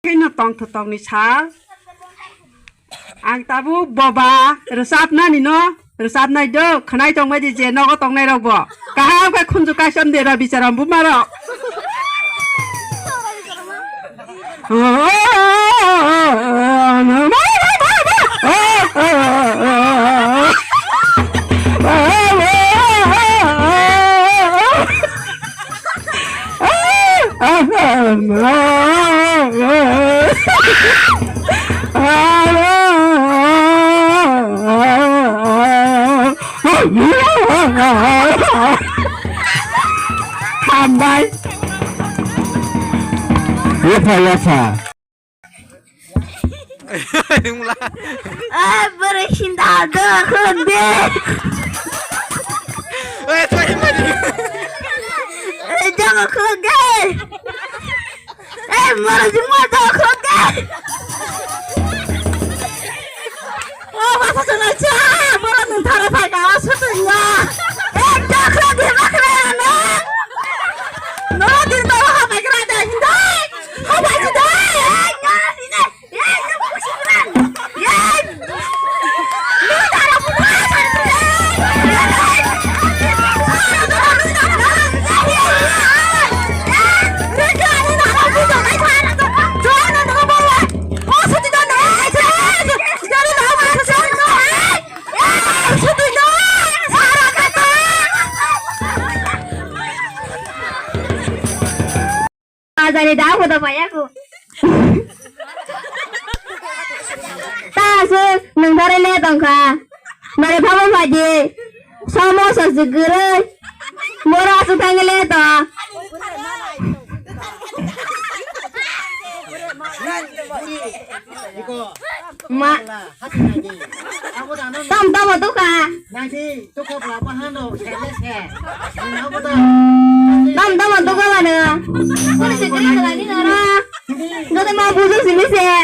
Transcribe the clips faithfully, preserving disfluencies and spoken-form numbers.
Kino tongtho tongni sal. Ang tabuk boba rwchapnani no rwchapnai do khwnai tongbai di je nogo tongnai rok bo. Kaham khe khunju kaisom de ra bicharam buma rok. Hambai. Yapha, yapha. Wngla. Eh, bwrwi sinda do khulok de. Eh, try mani. Eh, jogo khulok de. Eh, bwrwi sinda do khulok de. O, basa chana cha, bwrwi nwng thara phai ka, o, sutwi ya. Eh, do khulok de, bakra ano. No, din to ha, bakra de, hindai. Ha, bakra de. Eh, no, sine. Ajani da hoda maya ko. Ta su nang dare le tongkha. Mare phabo phaji. Somo so jigre. Mora su thangile to. Ma. Tam tam tu ka. Tam tam tu ka mana. Kau si kiri lagi nara. Kau tu mau bujuk sini sih.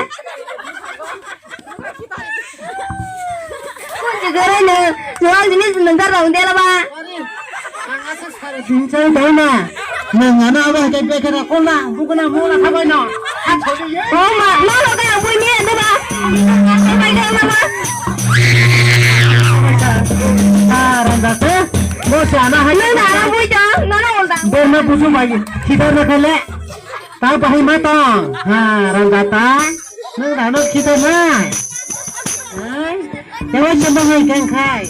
Kau si kiri ni. Jual sini sebentar dong dia lah, Pak. Ang asa sari din chai dai na. Nang ano abo hai kai bekara kol na, bukuna mola khabai no. Ha thodi ye. Oh ma, no lo kai abui ni ande ba. Kai kai ma ba. Ah, randa se. Bo se ana hai. No na abui ja, no na olda. Bo na busu bai. Khidar na khale. Ta bahai ma tong. Ha, randa ta. Nang da no khidar na. Hai. Dewa se bahai kang khai.